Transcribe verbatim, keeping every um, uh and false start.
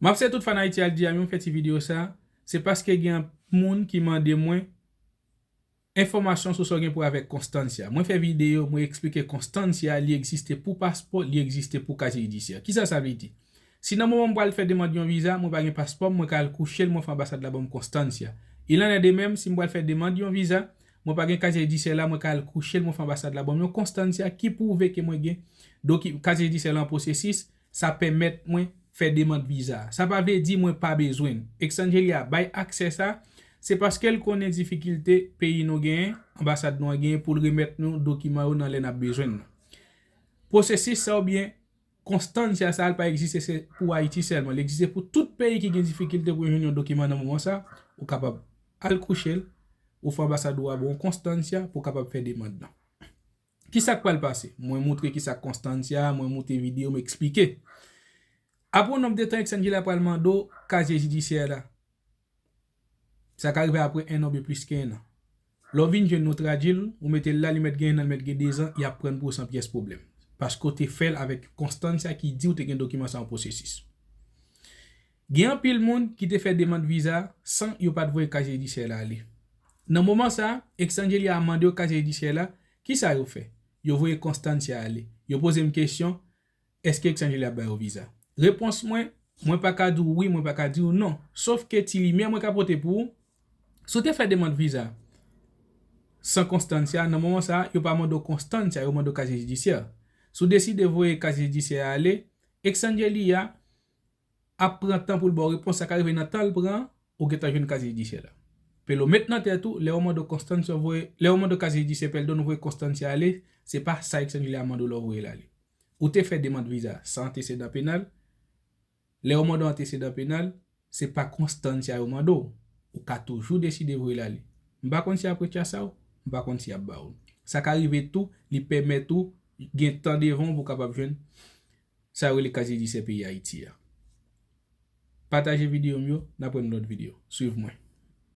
M ap se tout fan Ayiti al di a, mwen fè ti videyo sa, se paske gen moun ki mande mwen enfòmasyon sou sa w gen pou avèk Constancia. Mwen fè videyo, mwen eksplike Constancia, li egziste pou paspò, li egziste pou kazye jidisyè. Kisa sa vle di? Si nan moman m pral fè demann yon viza, mwen pa gen paspò m, mwen ka al kouche l, mwen fè anbasad la ban m Constancia. Il en est de même, si m pral fè demann yon viza, mwen pa gen kazye jidisyè la, mwen ka al kouche l, mwen fè anbasad la ban m yon Constancia ki pwouve ke mwen gen doki-, kazye jidisyè la an pwosesis, sa pèmèt mwen fè demann viza. Sa pa vle di mwen pa bezwen l. Exangelia bay aksè sa, se paske l konnen difikilte peyi nou genyen, anbasad nou an genyen pou l remèt nou dokiman yo nan lè n ap bezwen l. Pwosesis sa oubyen Constancia sa, l pa egziste se pou Ayiti sèlman. Li egziste pou tout peyi ki gen difikilte pou jwenn yon dokiman nan moman sa. Ou kapab al kouche l, ou fè anbasad ou a ba w Constancia pou w kapab fè demann nan. Kisa k pral pase? Mwen moutre kisa Constancia, mwen moute videyo, m eksplike. Apre yon nonb de tan, Exangelia pral mande w kazye jidisyè la. Sa ka rive apre en an oubyen plis ke en an. Lè w vin jwenn nou tradui l, ou mete l la, li mèt gen en an, li mèt gen de zan, y ap pran l pou w san pyès pwoblèm. Paske w te fè l avèk Constancia ki di w te gen dokiman sa an pwosesis. Gen anpil moun ki te fè demann viza san yo pa t voye kazye jidisyè la ale. Nan moman sa, Exangelia a mande yo kazye jidisyè la, kisa yo fè? Yo voye Constancia ale. Yo poze m kesyon, èske Exangelia ap ba yo viza? Repons mwen, mwen pa ka di w wi, mwen pa ka di w non. Sof ke ti limyè mwen ka pote pou ou, si w te fè demann viza san Constancia, nan moman sa, yo pa mande w Constancia, yo mande w kazye jidisyè. Si w deside voye kazye jidisyè a ale, Exangelia ap pran tan pou l ba w repons, sa ka rive nan tan l pran, ou gentan jwenn kazye jidisyè la. Pelo met nan tèt ou, lè yo mande w Constancia voye, lè yo mande w kazye jidisyè Peldon voye Constancia ale, se pa sa Exangelia mande w lè w voye l ale. Ou te fè demann viza san antesedan penal, lè yo mande w antesedan penal, se pa Constancia yo mande w. Ou ka toujou deside voye l ale. M pa konn si y ap retchase w, m pa konn si y ap ba w l. Sa ka rive tou, li pèmèt ou gen tan devan w pou w kapab jwenn sa yo rele kazye jidisyè peyi Ayiti a. Pataje videyo m yo, n ap wè nan lòt videyo. Swiv mwen.